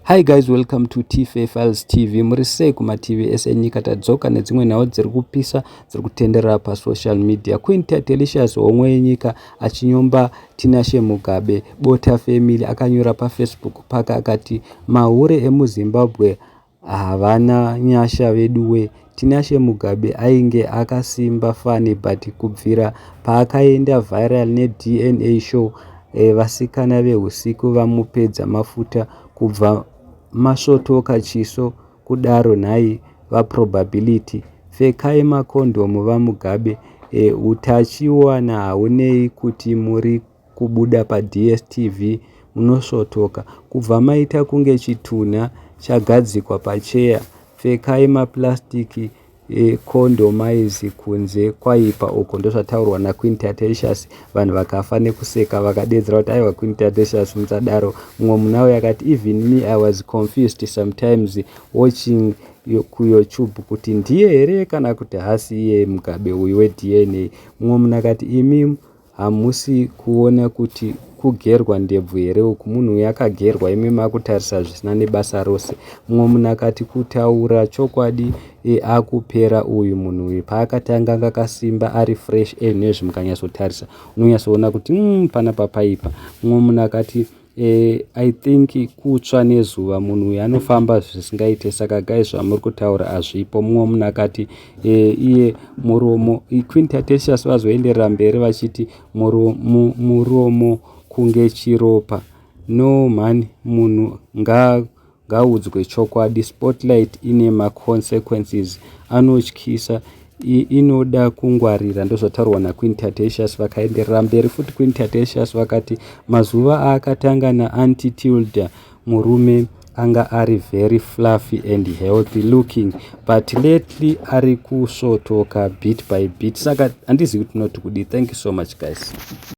Hi guys, welcome to TFA Files TV. Muri sei kumativi ese enyika? Tadzoka nedzimwe nhau dziri kupisa, dziri kutenderera pasocial media. Queen Tatelicious, homwe yenyika, achinyomba Tinashe Mugabe, Bota family. Akanyora paFacebook paka akati, "Mahure emuZimbabwe havana nyasha veduwe. Tinashe Mugabe ainge akasimba fani, but kubvira paakaenda viral neDNA show, vasikana vehusiku vamupedza mafuta. Kubva masvotoka chiso kudaro nhai vaProbability? Pfekai makondomu vaMugabe. Utachiwana haunei kuti muri kubuda paDStv, munosvotoka kubva maita kunge chitunha chagadzikwa pacheya. Pfekai maplastic condomise, kunze kwaipa uko." Ndozvataurwa naQueen Tatelicious. Vanhu vakafa nekuseka, vakadedzera kuti, "Aiwa, Queen Tatelicious, musadaro." Mumwe munhu auyo akati, "Even me, I was confused sometimes watching kuYouTube kuti ndiye here kana kuti hasi iye Mugabe uyu weDNA." Mumwe munhu akati, "Imi hamusi kuona kuti kugerwa ndebvu here uku? Munhu uyu akagerwa, imi makutarisa zvisina nebasa rose." Mumwe munhu akati, "Kutaura chokwadi, akupera uyu munhu uyu. Paakatanga anga akasimba, ari fresh. Ezvinezvi mukanyatsotarisa unonyatsoona kuti panapa paipa." Mumwe munhu akati, "I think kutsva nezuva. Munhu uyu anofamba zvisingaite. Saka guys, zvamuri kutaura hazvipo." Mumwe munhu akati, "Iye muromo." Queen Tatelicious vazoenderera mberi vachiti, "Muromo kunge chiropa. No man, munhu ngaudzwe chokwadi. Spotlight ine maconsequences anotyisa, inoda kungwarira." Ndozvataurwa naQueen Tatelicious. Vakaenderera mberi futi Queen Tatelicious vakati, "Mazuva aakatanga naAuntie Tilda, murume anga ari very fluffy and healthy looking, but lately ari kusvotoka bit by bit." Saka handizivi kuti tinoti kudii. Thank you so much, guys.